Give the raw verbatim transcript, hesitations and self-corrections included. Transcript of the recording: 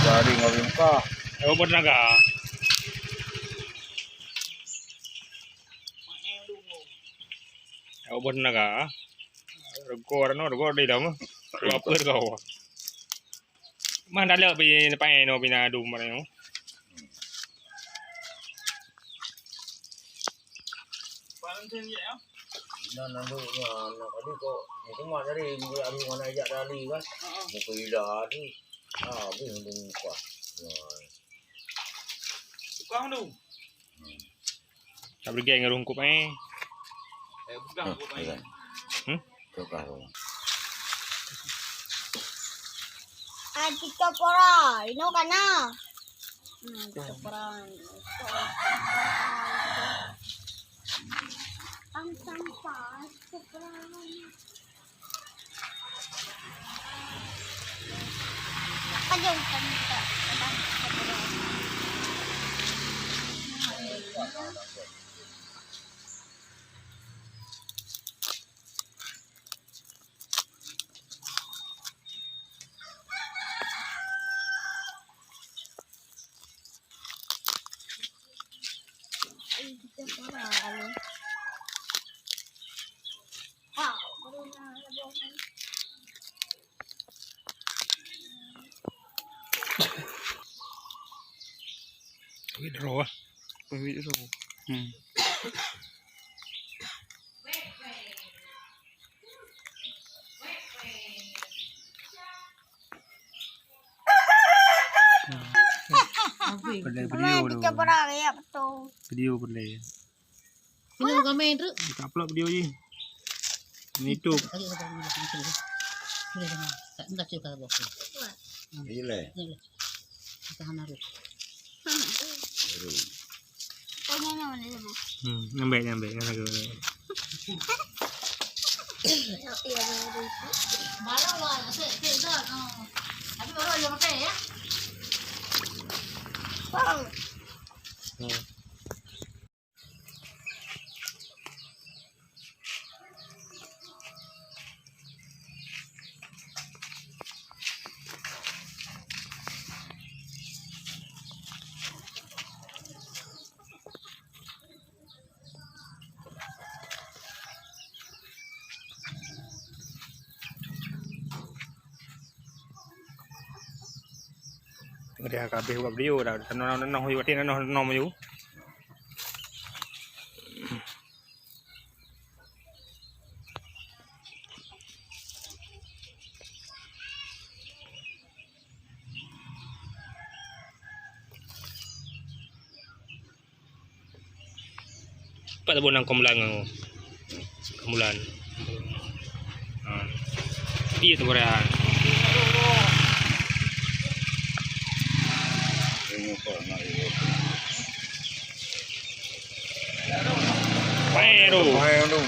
Lari ngon muka. Awak buat tenaga. Awak buat tenaga. Rego ano, rego di dalam. Apa rego? Mah dah lewat pi pakai no pina dum mana. Dan nanti nya, nak tadi kok, ni semua tadi, mula hari mana ajak dari kan? Muka ila tu. Ah, habis dia muka. Tukang tu. Tak pergi dengan rungkup eh. Eh, pegang rungkup eh. Hmm? Tukang tu. Ah, tiga pora, ino kana. Hmm, tiga pora. Ang sampah, tiga pora. Withdraw ah. Withdraw. Hmm. Pandai video tu. Video pandai. Ini kami tu. Ka upload video je. Ni tu. Boleh dengar. Tak enggak cakap apa. Boleh. Tahan harus. Hmm, nyampe, nyampe, nyampe. Baru lah, cek, cek dah. Tapi baru aja pakai ya. Hmm. Udah habéh buat video dah. Tanoh-tanoh yue, tanoh-tanoh yue. Pat tabông nang komblang ngon komblang. Ha. Iya tu korea. Pae tu. Pae tu.